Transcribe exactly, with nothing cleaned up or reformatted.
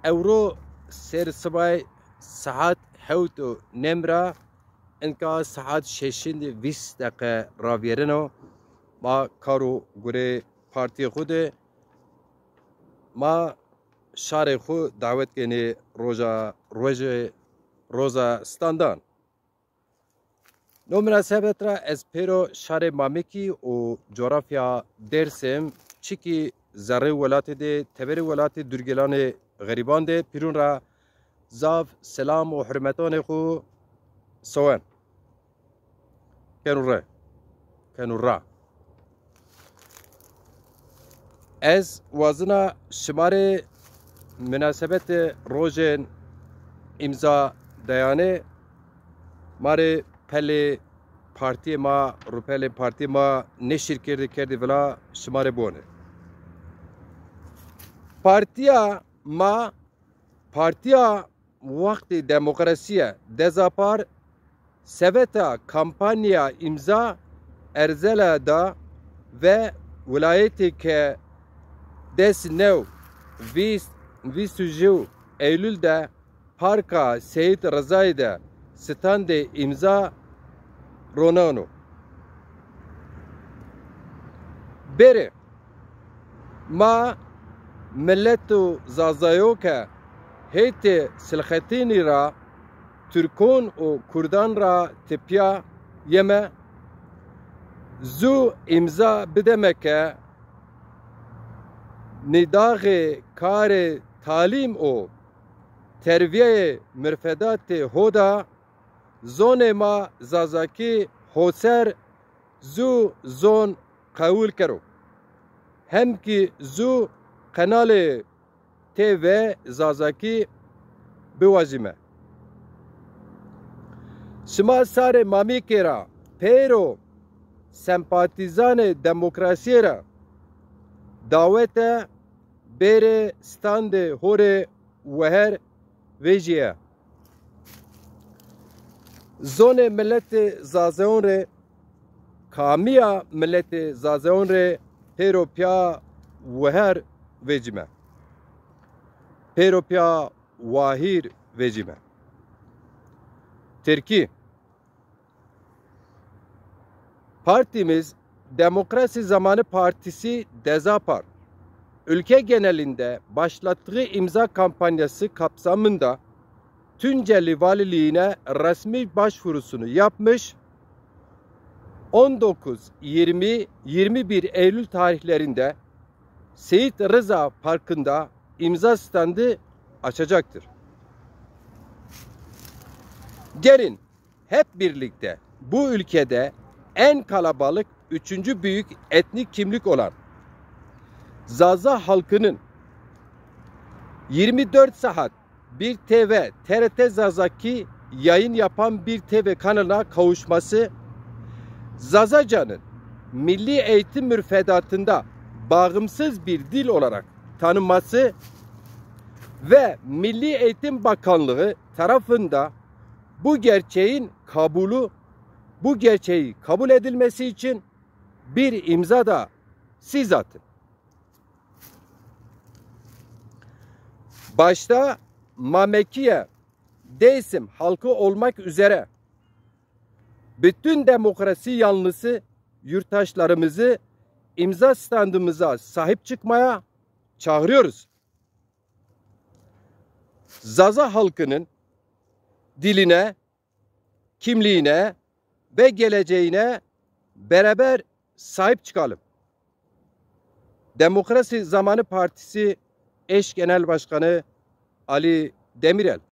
Ewro sêr sibay saet hewt û nêm ra, inka saet şeşin de vîst deqe ravêreno. Ma kar û gurê partîyê xwu de, ma şarê xwu dawet kenê roja, rojê, roza standan. No minasebet ra ez pêro şarê Mamekî û coğrafya Dêrsim, çikî zerrê welatê de, teberê welatê durgelanê xerîban de pîrûn ra zaf selam û hurmetanê xwu sowen. Kenu re. Kenu ra. Ez wazina şima rê minasebetê rojên îmza dayane, ma rê pelê partiyê ma, rûpelê partiyê ma neşir kerdî, kerdî vila, şima rê bone. Partiya ma, partiya wextê demokrasîye Dezapar seveta kampanya îmza erzela da ve wilayetê ke des new, vîst, vîst û jew Eylül de Parka Seyîd Rizayî de standê îmza roneno. Bêrê ma mileto Zazayo ke heytê Silxetînî ra Tirkon û Kurdan ra tepîya yeme, zu îmza bideme ke nîdaxê karê talîm û tervîyeyê mirfedatê ho da zonê ma Zazakî ho ser zu zon qewul kero. Hem kî zu qenalê T V Zazakî biwajîme. Şima sarê Mamîkê ra pêro sempatîzanê demokrasîye ra dawete bêrê standê ho rê weher vejîye. Zonê miletê Zazeon rê, kamîya miletê Zazeon rê pêro pîya weher vecîme. Pêro pîya wahîr vecîme. Tirkî. Partimiz Demokrasi Zamanı Partisi Dezapar, ülke genelinde başlattığı imza kampanyası kapsamında Tunceli Valiliğine resmi başvurusunu yapmış, on dokuz, yirmi, yirmi bir Eylül tarihlerinde Seyit Rıza Parkı'nda imza standı açacaktır. Gelin hep birlikte bu ülkede en kalabalık üçüncü büyük etnik kimlik olan Zaza halkının yirmi dört saat bir T V, T R T Zazaki yayın yapan bir T V kanalına kavuşması, Zazacanın milli eğitim müfredatında bağımsız bir dil olarak tanınması ve Milli Eğitim Bakanlığı tarafında bu gerçeğin kabulü, bu gerçeği kabul edilmesi için bir imza da siz atın. Başta Mamekiye, Dêsim halkı olmak üzere bütün demokrasi yanlısı yurttaşlarımızı imza standımıza sahip çıkmaya çağırıyoruz. Zaza halkının diline, kimliğine ve geleceğine beraber sahip çıkalım. Demokrasi Zamanı Partisi eş genel başkanı Ali Demirel.